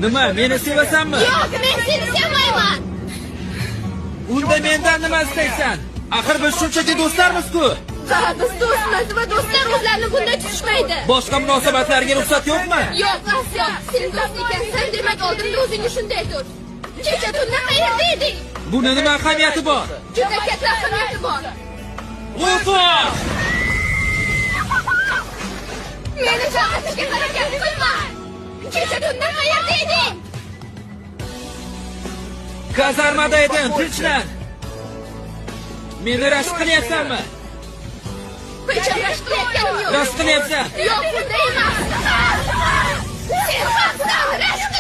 Nima, meni sevasanmi? Yo'q, men seni sevmayman. Unda mendan nima istaysan? Axir biz shunchaki do'stlarmiz-ku. Ha, biz do'stmiz va do'stlar o'zlarini bunday tutishmaydi. Boshqa munosabatlarga ruxsat yo'qmi? Yo'q, Asyo, sen do'st ekansan, demak oldinda o'zingni shunday tut. Kecha tunda qayerda eding? Buni nima ahamiyati bor? Juda katta ahamiyati bor. Ufo! Meni chaqirishga harakat qilma. Kecha tunda qayerda eding? Kazarmada edim, tinchlan. Meni rashk qilyapsanmi? Hech ham rashk qilayotganim yo'q. Rashk qilyapsan. Yo'q, bunday emas. Sen haqsan, rashk